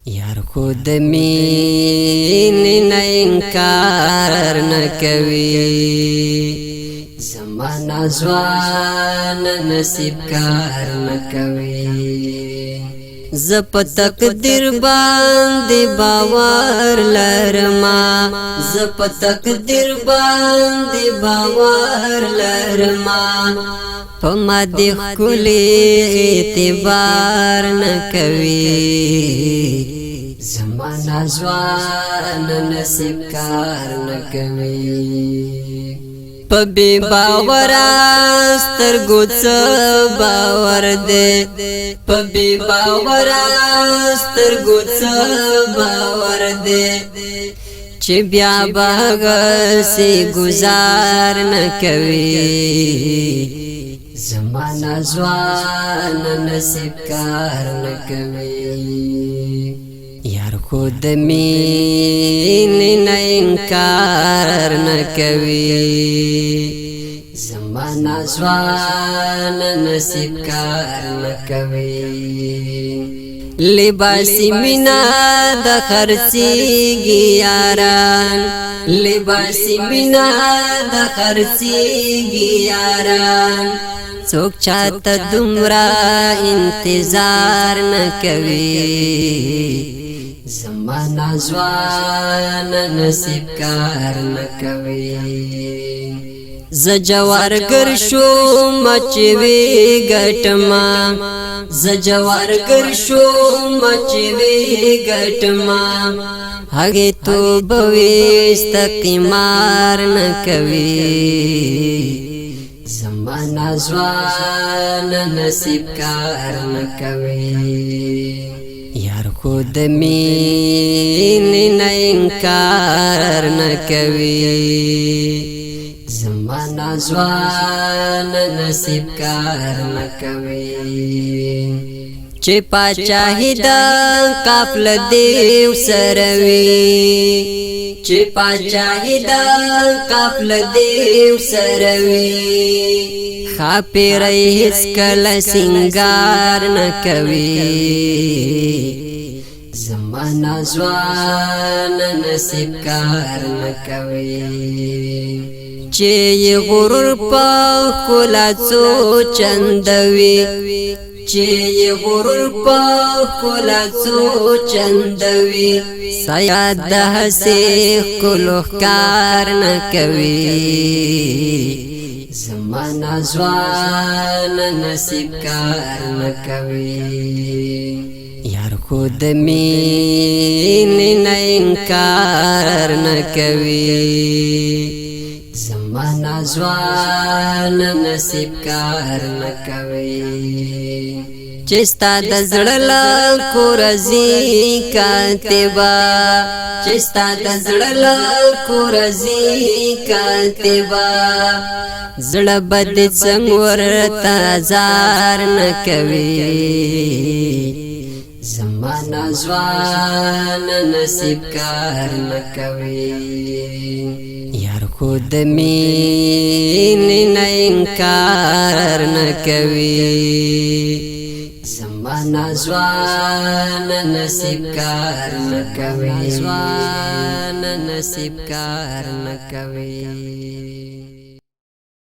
یار خو د مینې نه انکار نه کوي، زمانہ ځوان نصیب کار نه کوي. ز په تقدیر باندې باور لرما، ز په تقدیر باندې باور لرما، په ما د ښکلي اعتبار نه کوي. زمانہ ځوان نصیب کار نه کوي. په بی باور سترګو څه باور دی، په بی باور سترګو څه باور دی، چې بیا باغ سي گزار نه کوي. زمانہ ځوان نصیب کار نه کوي. یار خو د مینې نه انکار نه کوي، زمانہ ځوان نصیب کار نه کوي. لباس مینا د خرڅیږي یاران، لباس مینا د خرڅیږي یاران، څوک چاته دومره انتظار نه کوي. زمانہ ځوان نصیب کار نه کوي. ز جوارګر شو مچوي ګټما، ز جوارګر شو مچوي ګټما، هغه تو بويست قمار نه کوي. زمانہ ځوان نصیب کار نه کوي. یار خو د مینې نه انکار نه کوي، زمانہ ځوان نصیب کار نه کوي. چې پاچاهي د قافل دیو سروي، چې پاچاهي د قافل دیو سروي، خاپیرې هیڅ کله سنگار نه کوي. زمانہ ځوان نصیب کار نه کوي. چې غرور په خلا څو چندوي، چې غرور په خلا څو چندوي، سیا د هسې کلو ښکار نه کوي. زمانہ ځوان نصیب کار نه کوي. یار خو د مینې نه انکار نه کوي، زمانہ ځوان نصیب کار نه کوي. چې ستا د زړه له کورزي کاتبا، چې ستا د زړه له کورزي کاتبا، زړه بد څنګه ورته زار نه کوي. زمانہ ځوان نصیب کار نه کوي. یار خو د مینې نه انکار نه کوي، زمانہ ځوان نصیب کار نه کوي، ځوان نصیب کار نه کوي.